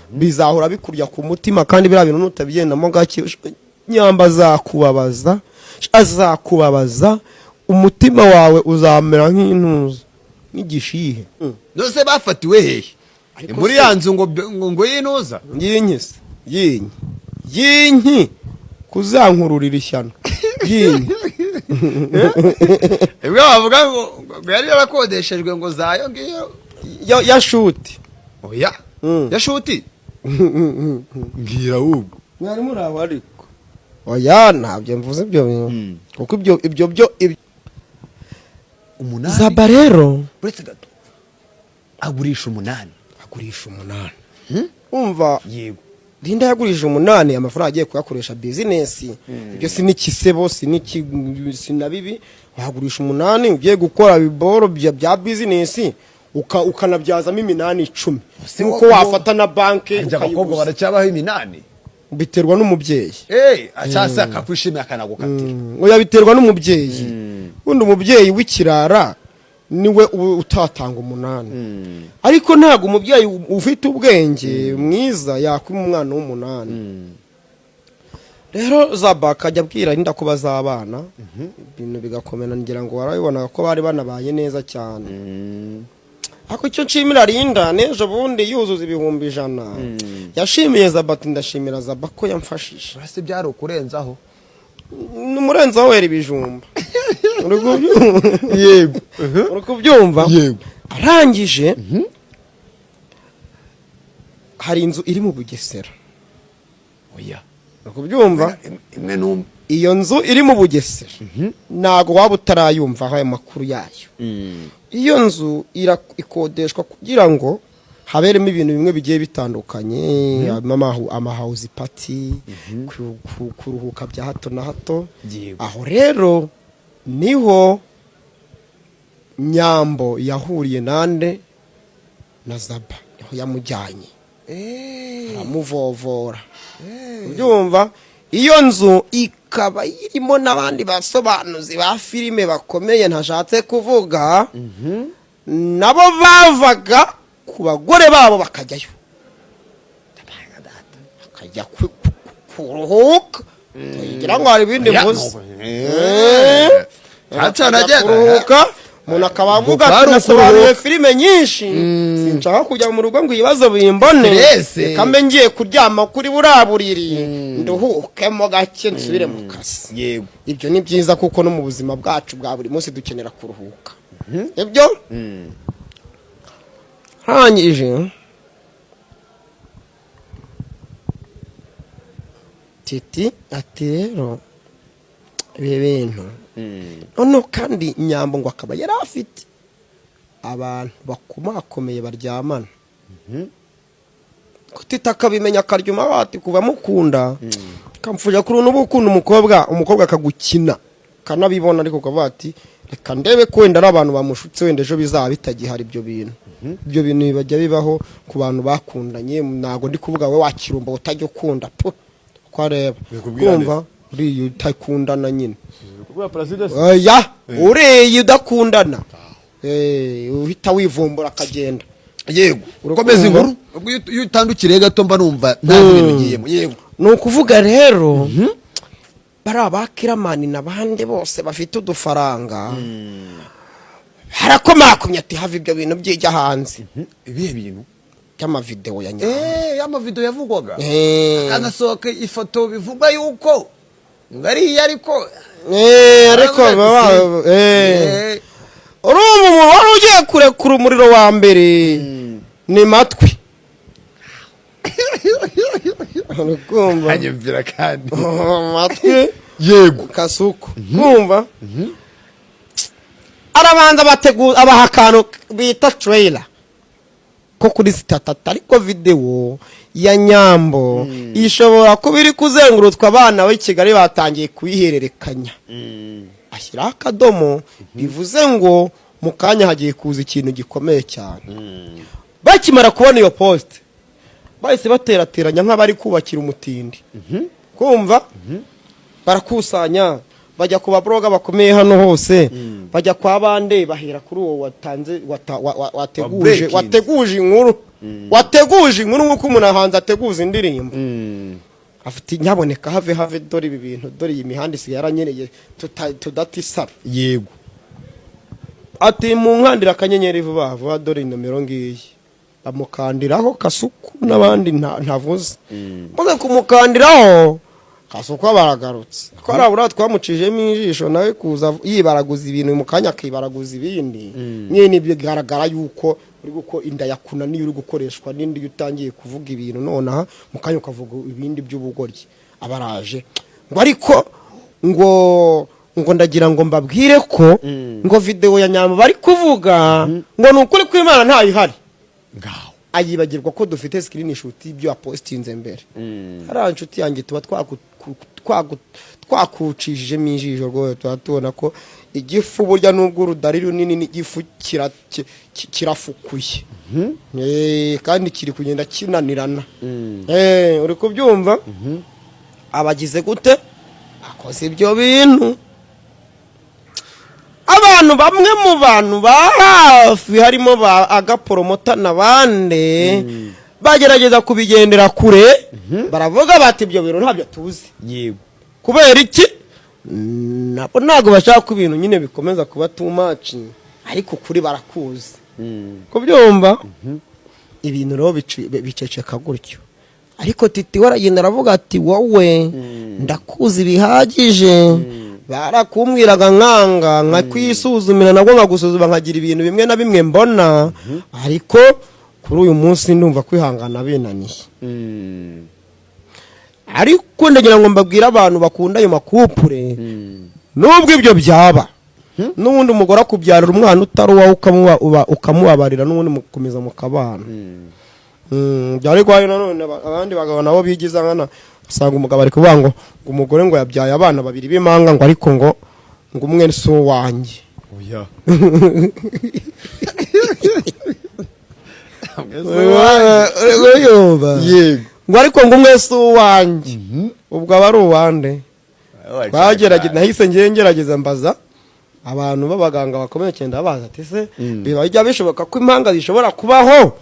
Bizahora bikurya ku mutima, kandi biriya bintu nutabigendamo gake, Nyambo azakubabaza, azakubabaza, umutima wawe uzamera nk'intuza, nk'igishihe. Nose bafatiwe hehe? Ariko Muri ya nzu ngo yinuza? Yinki se? Yinki, yinki kuzankururira ishyano, yinki. Imwe bavuga ngo yari yarakodeshejwe ngo zayo ngiyo. Ya shoot. Oya. Ya shoot, mbwira ahubwo. Mwari muri aho, ariko oya, ntabyo mvuze ibyo bintu, kuko ibyo byo Umunani. Zaba rero Uretse gato, agurisha umunani. Agurisha umunani, umva. Yego. Linda yagurije umunani, amafaranga agiye kuyakoresha business. Ibyo si n'ikisebo, si n'iki, si na bibi. Wagurisha umunani ugiye gukora biboro bya business, ukanabyazamo iminani 10, nkuko wafata na banki Harya abakobwa ukayiguza. baracyabaho iminani? Biterwa n'umubyeyi. Eh, cyangwa se akakwishimira akanagukatira. Oya, biterwa n'umubyeyi. Ubundi umubyeyi w'ikirara niwe uba utatanga umunani, ariko ntabwo umubyeyi ufite ubwenge mwiza yakwima umwana w'umunani. Rero Zaba akajya abwira Linda ko bazabana, ibintu bigakomera. Ngira ngo warabibonaga ko bari banabanye neza cyane. Ariko icyo nshimira Linda, n'ejo bundi yuzuza 100,000, yashimiye Zaba ati: "Ndashimira Zaba ko yamfashije." Uretse byari ukurenzaho. Ni umurenzaho wera ibijumba. Uri kubyumva? Yego. Uri kubyumva? Yego. Arangije, hari inzu iri mu Bugesera. Oya. Uri kubyumva? Imwe n'umwe. Iyo nzu iri mu Bugesera, ntabwo waba utarayumvaho ayo makuru yayo. Iyo nzu ikodeshwa kugira ngo haberemo ibintu bimwe bigiye bitandukanye, ama house party, kuruhuka bya hato na hato. Aho rero niho Nyambo yahuriye nande? Na Zaba. Niho yamujyanye, aramuvovora. Ubyumva? Iyo nzu ikaba irimo n'abandi basobanuzi ba filime bakomeye ntashatse kuvuga, nabo bavaga ku bagore babo bakajyayo, bakajya kuruhuka. Tugira ngo hari ibindi mvuze. Cyane. Bakajya Agenda. kuruhuka, umuntu akaba avuga Ngo ati: kwari "Nasobanuye ukuruhuka. filime nyinshi, sinshaka kujya mu rugo ngo ibibazo bimbone. Stress. Reka mbe ngiye kuryama kuri buriya buriri, nduhukemo gake, nsubire mu kazi." Ibyo ni byiza, kuko no mu buzima bwacu bwa buri munsi dukenera kuruhuka. Ibyo ntangije, Titi ati: "Rero ibi bintu noneho." Kandi Nyambo ngo akaba yari afite abantu bakomakomeye baryamana, ko Titi akabimenya, akarya umabati kuva mukunda, kamfuja kuri ubu. Ukunda umukobwa, umukobwa akagukina, akanabibona, ariko ukavuga ati: "Reka ndebe ko wenda ari abantu bamushutse, wenda ejo bizaba bitagihari." Ibyo bintu bajya bibaho ku bantu bakundanye. Ntabwo ndi kuvuga wowe wakirumba utajya ukunda pu ko areba. Bikubwira? Kumva uriya utakundana nyine. Kubera Placide? Oya, uriya udakundana, uhita wivumbura akagenda. Yego. Urakumva? Komeza inkuru. Ubwo iyo utandukiriye gato mba numva ntazi ibintu ugiyemo. Yego. Ni ukuvuga rero, bari abakiramani n'abandi bose bafite udufaranga harakomakomye ati: "Have ibyo bintu byijya hanze." Ibihe bintu? By'amavidewo ya Nyambo. Y'amavidewo yavugwaga, akanasohoka ifoto bivugwa yuko ngo ari iye, ariko Ariko baba urumva umuntu wari ugiye kurekura umuriro wa mbere ni Matwi. Uri kumva? Anyumvira kandi. Matwi. Yego. Kasuku, kumva, arabanza bategura, abaha akantu bita trailer ko kuri sitatata, ariko videwo ya Nyambo ishobora kuba iri kuzengurutswa abana b'i Kigali, batangiye kuyihererekanya, ashyiraho akadomo, bivuze ngo mu kanya hagiye kuza ikintu gikomeye cyane. Bakimara kubona iyo post, bahise baterateranya nk'abari kubakira umutindi. Kumva, barakusanya, bajya ku ba blogger bakomeye hano hose, bajya kwa bande, bahera kuri uwo watanze wateguje Breaking. wateguje inkuru. Wateguje inkuru nk'uko umuntu ahanze ateguza indirimbo, afite nyaboneka, have have, dore ibi bintu, dore iyi mihanda isigaye yaranyereye, tudata isaro. Ati munkandira akanyenyeri vuba vuba, dore nomero ngiyi. Bamukandiraho Kasuku n'abandi ntavuze. Maze kumukandiraho Kasuku, baragarutse ko arabura twamucijemo ijisho, nawe kuza yibaraguza ibintu, mu kanya akibaraguza ibindi nyine. Bigaragara yuko uri guko inda yakunaniye, uri gukoreshwa n'indi. Iyo utangiye kuvuga ibintu nonaha, mu kanya ukavuga ibindi by'ubugoryi. Abaraje ngo ariko ngo ndagira ngo mbabwire ko ngo videwo ya Nyambo bari kuvuga ngo ni ukuri kw'Imana ntayihari. Ngaho. Ayibagirwa ko dufite screenshot y'ibyo yapostinze mbere. Hariya inshuti yanjye, tuba twakucishijemo ijisho rwose, tuba tubona ko igifu burya nubwo urudari runini n'igifu kirafukuye. Kandi kiri kugenda kinanirana. Uri kubyumva, abagize gute, akoze ibyo bintu. Abantu bamwe mu bantu ba hafi, harimo ba agaporomota n'abandi, bagerageza kubigendera kure, baravuga bati ibyo bintu ntabyo tuzi. Kubera iki? Nabo ntabwo bashaka ko ibintu nyine bikomeza kuba too much, ariko ukuri barakuzi kubyumva. Ibintu rero biceceka gutyo, ariko Titi we aragenda aravuga ati wowe ndakuzi bihagije, barakumbwiraga nkanga nkakwisuzumira, nabwo nkagusuzuma, nkagira ibintu bimwe na bimwe mbona, ariko kuri uyu munsi ndumva kwihangana binaniye. Ariko ndagira ngo mbabwire abantu bakunda ayo macouple, nubwo ibyo byaba, n'ubundi umugore akubyarira umwana utari uwawe, ukamubabarira, n'ubundi mukomeza mukabana. Byari hari nanone abandi bagabo nabo bigiza nkana, usanga umugabo ari kuvuga ngo umugore ngo yabyaye abana babiri b'impanga, ngo ariko ngo umwe si uwanjye. Oya. Urumva? Yego. Ngo ariko ngo umwe si uwanjye, ubwo aba ari uwande? Twagerageza, nahise ngiye ngerageza mbaza abantu b'abaganga bakomeye cyane, ndabaza ati se biba bijya bishoboka ko impanga zishobora kubaho,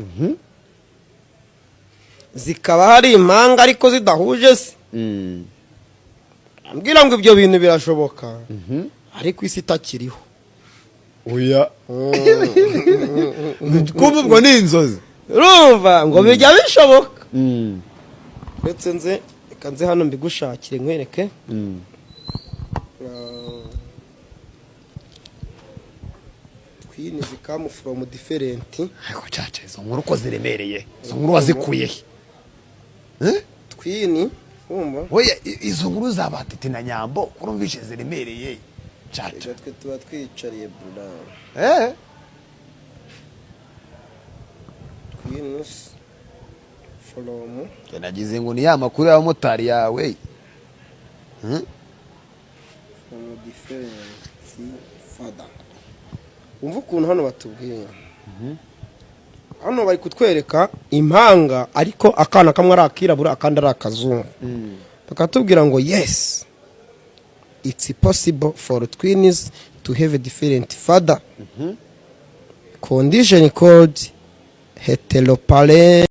zikaba hari impanga ariko zidahuje se? Ambwira ngo ibyo bintu birashoboka, ariko isi itakiriho. Oya, kumva ubwo ni inzozi. Urumva ngo bijya bishoboka. Ndetse nze, reka nze hano mbigushakire nkwereke. Twins come from different Ariko caca, izo nkuru ko ziremereye, izo nkuru wazikuye he? Eh? Twin, wumva? Oya, izo nkuru za Batete na Nyambo kurumvishe ziremereye, caca. Reka twe tuba twiyicariye bura. Eh. Twins from Nagize ngo ni ya makuru y'abamotari yawe. From different father. Wumva ukuntu hano batubwiye, hano bari kutwereka impanga, ariko akana kamwe ari akirabura, akandi ari akazungu. Bakatubwira ngo yes, it's possible for twins to have a different father, condition called heteroparent.